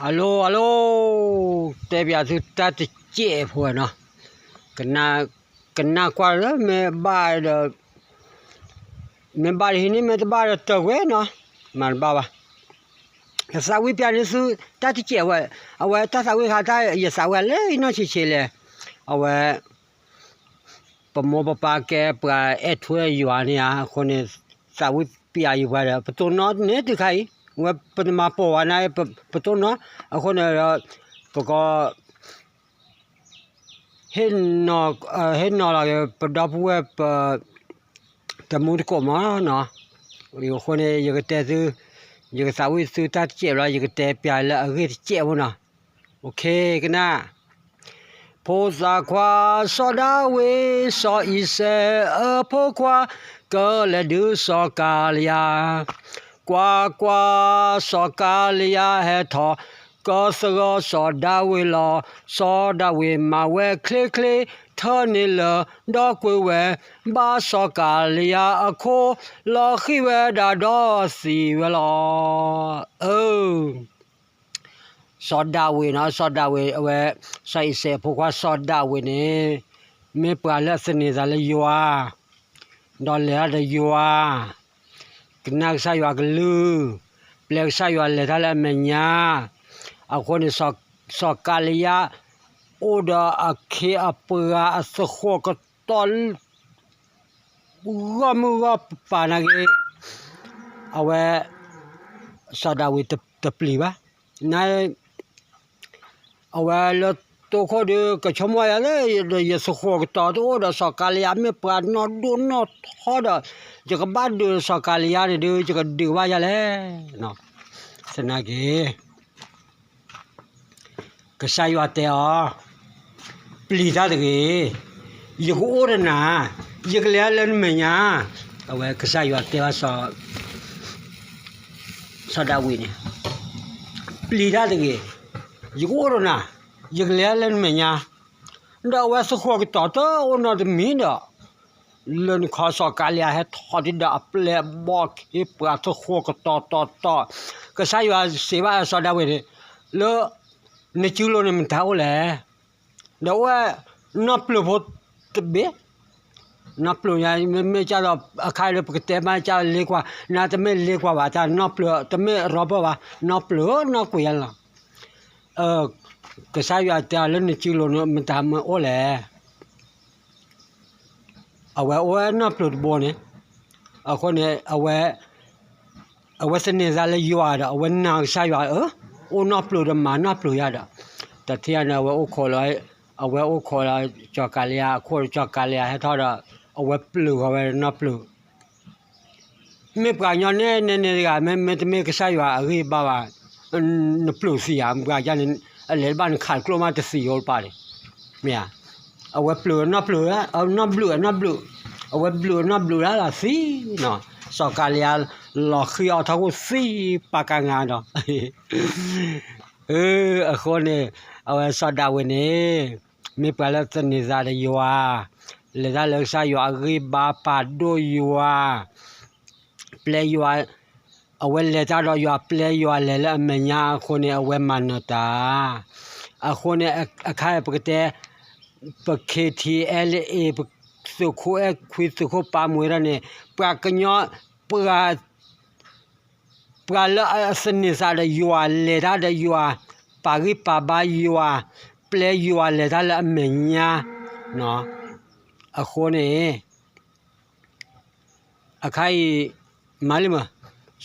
Hello hello, တဲပၠးသုတၢ်တစဲးဖိနီၤ, ကနၣ်ကွၢ်လၢမ့ၢ်ဘၣ်ဒီး, မ့ၢ်ဘၣ်ဒီးဟံးန့ၢ် မ့ၢ်တဘၣ်ဒီးတၢ်ကွဲးနီၤ, မၤတဘၣ်ဘၣ်. ကသးဝံၣ်ပၠးန့ၢ်သုတၢ်တစဲးဝဲ, အဝဲတၢ်သးဝံၣ်ခါတၢ် ယသးဝံၣ်လၢယနီၢ်ဆံးဆံးလဲၣ်, အဝဲ ပမိၢ်ပပၢ်ကဲပှၤအဲၣ်ထူအဲၣ်ယွၤန့ၣ်ဧါ, အဃိန့ၣ် သးဝံၣ်ပၠးယပှၤဒီး ပတိၢ်နီၣ်န့ၣ်တုၤခါအံၤ, ဝဲပတမၤပိာ်ဝဲနၤ, ပတိၢ်နီၣ်, အဃိန့ၣ်ဒီး ပက ဟ့ၣ်နီၤလီၤက့ၤ ပဒီပုၢ်ဝဲၢ်ပ တမူတကိးမးနီၤ, အဃိန့ၣ် ယကတဲသု, ယကသးဝံၣ်သုတၢ်တစဲးဘျီ ယကတဲပၠးလၢအဂ့ၢ်တစဲးဖိနီၤ, ကနၣ် ဖိသၣ်ခွါ စီၤဒၤဝံး စီၤအံၤစဲအဖိခွါ, ကလဲၤဒုးစီၤကၤလံယါ, ကွၢ်ကွၢ် စီၤကၤလံယါဟဲထီၣ် ကသဂၢၢ်စီၤဒၤဝံးလီၤ, စီၤဒၤဝံးမၤဝဲချ့ချ့, ထၢန့ၢ်လၢဒီးကွံာ်ဝဲ, ဘၣ်စီၤကၤလံယါအခိၣ်, လီၤဃံၤဝဲဒၣ်ဒီးသံဝဲလီၤ. အၢ စီၤဒၤဝံးနီၤ, စီၤဒၤဝံးအဝဲ စီၤအံၤစဲအဖိခွါစီၤဒၤဝံးန့ၣ် မ့ၢ်ပှၤလၢအသန့ၤသးလၢယွၤ, ဒီးလဲၤတၢ်ဒီးယွၤ, ကနၣ်ကစၢ်ယွၤကလုၢ်, ပျဲကစၢ်ယွၤလဲၤတၢ်လၢအမဲာ်ညါ, အဃိန့ၣ် စီၤကၤလံယါ အိၣ်ဒီးအခ့အပှၤအသဃိးကတီၤ ဂီၢ်မုၢ်ဂီၢ်ပၤနာ်က့, အဝဲ စီၤဒၤဝံးတပျံၤဘၣ်, န အဝဲလၢတိခိၣ်ဒီး ကဆိကမိၣ်ယၤလၢ ယသဃိးကတီၤတအိၣ်ဒီး စီၤကၤလံယါမ့ၢ်ပှၤနီၢ်ဒိၣ်နီၢ်ထီဒီး ယကဘၣ်ဒုးစီၤကၤလံယါန့ၣ်ဒီး ယကဒုးဘၣ်ယၤလဲၣ်, သနာ်က့ ကစၢ်ယွၤတဲအီၤ, ပျံၤတၢ်တဂ့ၤ, ယကအိၣ်ဒီးနၤ, ယကလဲၤလၢနမဲာ်ညါ, အဝဲကစၢ်ယွၤတဲဘၣ် စီၤဒၤဝံးန့ၣ်, ပျံၤတၢ်တဂ့ၤ, ယကအိၣ်ဒီးနၤ, ယကလဲၤလၢနမဲာ်ညါ, ဒီးအဝဲသဃိးကတီၤတအိၣ်နီတမံၤဒီး လၢနခီစီၤကၤလံယါဟဲထီၣ်ဒ်ဒီးအပျဲၢ်အဘီၣ်ခ့ပှၤသဃိးကတီၤတီၤတီၤ, ကစၢ်ယွၤစံးဘၣ်စီၤဒၤဝံးန့ၣ်, လၢ နစုလိၤန့ၣ်မတၤအိၣ်လဲၣ်, ဒီးအိၣ်ဝဲနီၢ်ပျၢၤဖိတဘ့ၣ်, နီၢ်ပျၢၤညါ မ့မ့ၢ်ကဒီး အခါဒီးပကတဲမးကလ့ကွၢ်, နတမ့ၢ်လ့ကွၢ်ဘၣ် တၢ်နီၢ်ပျၢၤ တမ့ၢ်ရီဘၢၣ်ဘၣ် နီၢ်ပျၢၤနီၢ်ကွံာ်ယါလီၤ. ကစၢ်ယွၤတဲအီၤလၢနစုလိၤန့ၣ် မတၤမ့ၢ်အိၣ်လဲၣ်, အဝဲအိၣ်ဝဲနီၢ်ပျၢၤတဘိန့ၣ်, အဃိန့ၣ် အဝဲသန့ၤသးလၢယွၤဒီး အဝဲနာ်ကစၢ်ယွၤဧၢ, အိၣ်နီၢ်ပျၢၤဒီးမၤနီၢ်ပျၢၤယါဒီး, တထံၣ်အံၤန့ၣ် အဝဲအိၣ်ခိးလီၤ, အဝဲအိၣ်ခိးလီၤ စီၤကၤလံယါအခိၣ် စီၤကၤလံယါဟဲထီၣ်ဒီး အဝဲပျၢၤဃီၤဝဲနီၢ်ပျၢၤ မ့ၢ်ပှၤကညီန့ၣ် နဲန့ၣ်တဂၤ မ့တမ့ၢ်ကစၢ်ယွၤအဂံၢ်ဘါဘၣ်, နပျၢၤသံဧါ, ပှၤကညီန့ၣ် အလဲၤတဘၣ်နခးကျိၣ်မးတသံဧိၤတပၤန့ၣ်, မ့ၢ်ဧါ, အဝဲပျၢၤနီၢ်ပျၢၤ, နီၢ်ဘျုး နီၢ်ဘျုး, အဝဲဘျုးနီၢ်ဘျုးလၢလီၤသံနီၤ, စီၤကၤလံယါလီၤဃံၤအီၤထီၣ်ခိၣ်သံပာ်ကၤငါဒီး အဃိန့ၣ် အဝဲစီၤဒၤဝံးန့ၣ် မ့ၢ်ပှၤလၢသန့ၤသးဒီးယွၤ, လဲၤတၢ်လၢကစၢ်ယွၤအဂံၢ်ဘါ ပာ်ဒိၣ်ယွၤ, ပျဲယွၤ, အဝဲလဲၤတၢ်ဒီးယွၤ ပျဲယွၤလဲၤလၢအမဲာ်ညါအဃိန့ၣ် အဝဲမၤနၢၤတၢ်, အဃိန့ၣ် အခါပကတဲ ပ KTLA သုးခိၣ်အဲၣ်ခွံ သုးခိၣ်ပၢ်မူဝဲဒၣ်န့ၣ် ပှၤကညီ ပှၤ ပှၤလၢအသန့ၤသးဒီးယွၤ လဲၤတၢ်ဒီးယွၤ, ပာ်ဂံၢ်ပာ်ဘါယွၤ, ပျဲယွၤလဲၤတၢ်လၢအမဲာ်ညါ, အဃိန့ၣ် အခါအံၤ မၤလံမး,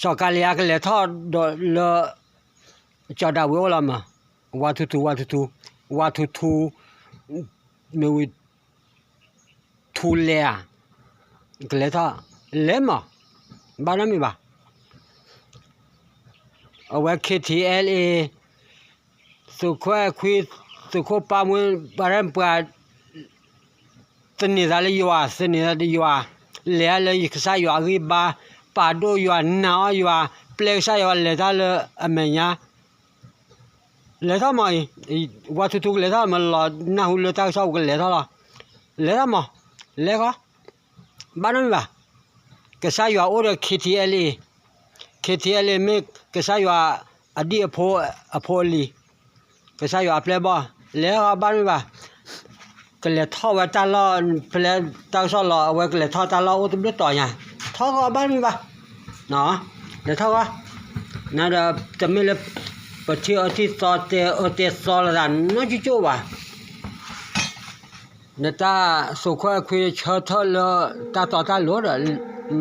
စီၤကၤလံယါကလဲၤထီၣ်ဒီးလၢ စီၤဒၤဝံးအိၣ်လီၤမး, ဝါထူထူ ဝါထူထူ, ဝါထူထူ မ့ၢ်ဝံၤ ထူလဲၤဧါ, ကလဲၤထီၣ်, လဲၤမး, ဘၣ်နီတမံၤဘၣ်. အဝဲ KTLA သုးခိၣ်အဲၣ်ခွံ သုးခိၣ်ပၢ်မူ ပှၤ ပှၤ သန့ၤသးလၢယွၤ သန့ၤသးဒီးယွၤ, လဲၤလၢကစၢ်ယွၤအဂံၢ်ဘါ, ပာ်ဒိၣ်ယွၤ နာ်အီၣ်ယွၤ, ပျဲကစၢ်ယွၤလဲၤတၢ်လၢအမဲာ်ညါ, လဲၤထီၣ်မးအံၤ, ဝါထူထူကလဲၤထီၣ်မး လီၤနၢ်ဟူလၢတၢ်ကစီၣ်ပူၤကလဲၤထီၣ်လီၤ, လဲၤထီၣ်မး, လဲၤဃီ, ဘၣ်နီတမံၤဘၣ်. ကစၢ်ယွၤအိၣ်ဒီး KTLA, KTLA မ့ၢ်ကစၢ်ယွၤ အဒံၣ်အဖိ အဖိအလံၤ, ကစၢ်ယွၤအပျဲၢ်ဘီၣ်, လဲၤဃီဘၣ်မ့ၢ်ဘၣ်, ကလဲၤထီၣ်ဝဲတၢ်လီၢ်, ဖဲလဲၣ်တၢ်ကစီၣ်လီၤ အဝဲကလဲၤထီၣ်တၢ်လီၢ်အိၣ်တဘျုးတီၤညါ, ထီၣ်ဃီဘၣ်မ့ၢ်ဘၣ်, လဲၤထီၣ်ဃီ, နဒီးတမ့ၢ်လၢ ပထံၣ်အၢထံၣ်သီတဲအၢတဲသီလီၤသးနီၢ်ကၠိကၠိဘၣ် နတၢ်သိးခွဲးအခွံဆၢထၢၣ်လၢတၢ်တီတၢ်လိၤဒီး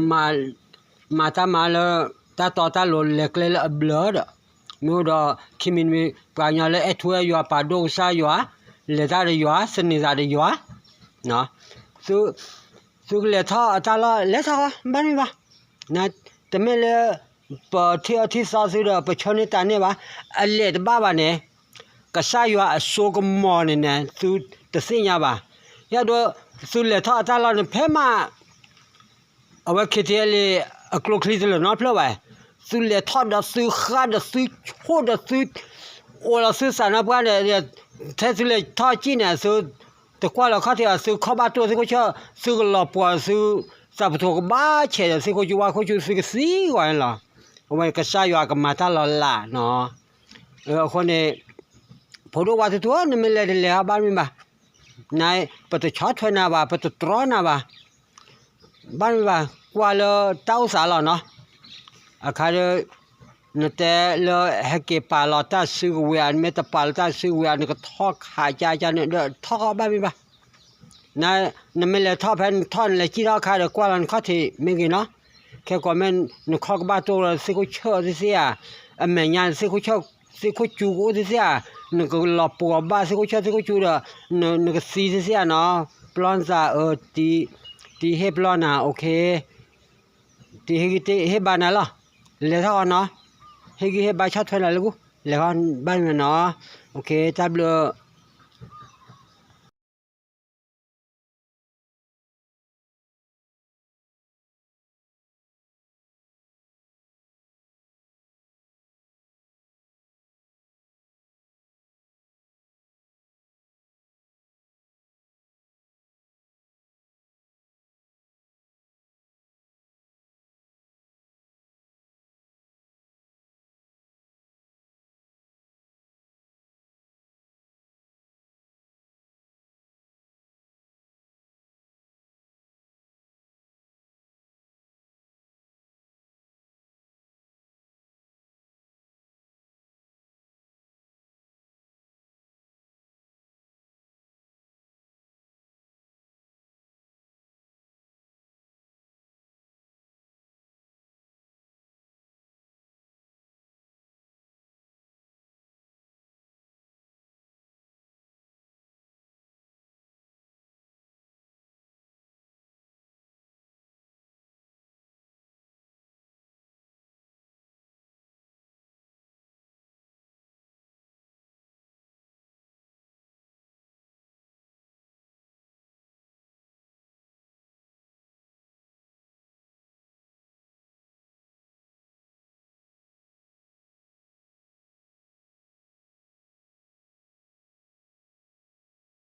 မၤတၢ်မၤလၢတၢ်တီတၢ်လိၤ လဲၤကျဲလၢအဘျၢဒီး မ့ၢ်အိၣ်ဒီးခံမံၤတမံၤ ပှၤကညီလၢအဲၣ်ထူအဲၣ်ယွၤ ပာ်ဒိၣ်ကစၢ်ယွၤ, လဲၤတၢ်ဒီးယွၤ သန့ၤသးဒီးယွၤ, သုကလဲၤထီၣ်အတၢ်လီၢ် လဲၤထီၣ်ဃီ ဘၣ်မ့ၢ်ဘၣ်, တမ့ၢ်လၢ ပထံၣ်အၢထံၣ်သီသုဒီး ပဆၢန့ၢ်တၢ်န့ၢ်ဘၣ်, အလဲၤတဘၣ်ဘၣ်န့ၣ် ကစၢ်ယွၤအစိကမီၤန့ၣ်န့ၣ် သုတသ့ၣ်ညါဘၣ်. ယဒိ သုလဲၤထီၣ်အတၢ်လီၢ်န့ၣ် ဖဲမး အဝဲ ခ့ထံလ့ အကျိချံတလၢာ်နီတဖျၢၣ်ဘၣ်, သုလဲၤထီၣ်ဒီးသုဃၣ်ဒီးသု အိၣ်လီၤသုသးနီပှၢ်န့ၣ်, ထဲသုလဲၤထီၣ်စံၣ်န့ၣ် သုတကွၢ်လီၤခီၣ်ထံးဘၣ်, သုခီၣ်ဘၣ်တိၢ်သ့ၣ်ခိၣ်ဆၢၣ်, သုကလီၤပှီၤသု သးပထိးကဘၣ်ဆဲးဒီးသ့ၣ်ခိၣ်ဆူ ဝၣ်ခိၣ်ဆူ သုကသံကွၢ်န့ၣ်လီၤ. အဝဲကစၢ်ယွၤကမၤတၢ်လီၤလးနီၤ. အဃိန့ၣ် ဖိဒိၣ်ဝါတတူၢ် နမ့ၢ်လဲၤတလဲၤဟီဘၣ်မ့ၢ်ဘၣ်, န ပတဆီၣ်ထွဲနၤဘၣ်, ပတတြီနၤဘၣ်, ဘၣ်မ့ၢ်ဘၣ် ကွၢ်လၢတၢ်အိၣ်သးလီၤနီၤ. အခါဒီး နတဲလၢဟဲက့ၤပာ်လီၤတၢ်စုကဝဲၤဧါ, နမ့ၢ်တပာ်လီၤတၢ်စုကဝဲၤဧါ, နကထီၣ်ခးကၢကၢန့ၣ်ဒီး ထီၣ်ဃီဘၣ်မ့ၢ်ဘၣ်. န နမ့ၢ်လဲၤထီၣ်ဖဲနထီၣ် နလဲၤစံၣ်ထီၣ်အခါဒီးကွၢ်လီၤနခီၣ်ထံးမ့ၢ်ဂ့ၤနီၤ. ခဲကိးမ့ၢ် နခီၣ်ကဘၣ်တိၢ်လီၤသ့ၣ်ခိၣ်ဆၢၣ်သ့ၣ်သ့ၣ်ဧါ, အမဲာ်ညါသ့ၣ်ခိၣ်ဆၢၣ် သ့ၣ်ခိၣ်စူကအိၣ်သ့ၣ်သ့ၣ်ဧါ, နကလီၤပှီၤဘၣ်သ့ၣ်ခိၣ်ဆၢၣ်သ့ၣ်ခိၣ်စူဒီး နကသံသ့ၣ်သ့ၣ်ဧါနီၤ. ပျီနသးအၢ, တံၤဟ့ၣ်ပျီနၤ, အိၣ်ခ့, တံၤဟ့ၣ်ဂံၢ်ဟ့ၣ်ဘါနၤလီၤ. လဲၤထီၣ်ဃီနီၤ, ဟ့ၣ်ဂံၢ်ဟ့ၣ်ဘါဆီၣ်ထွဲနၤလၢဂုၢ်, လဲၤဃီဘၣ်မ့ၢ်နီၤ. အိၣ်ခ့ တၢ်ဘျုး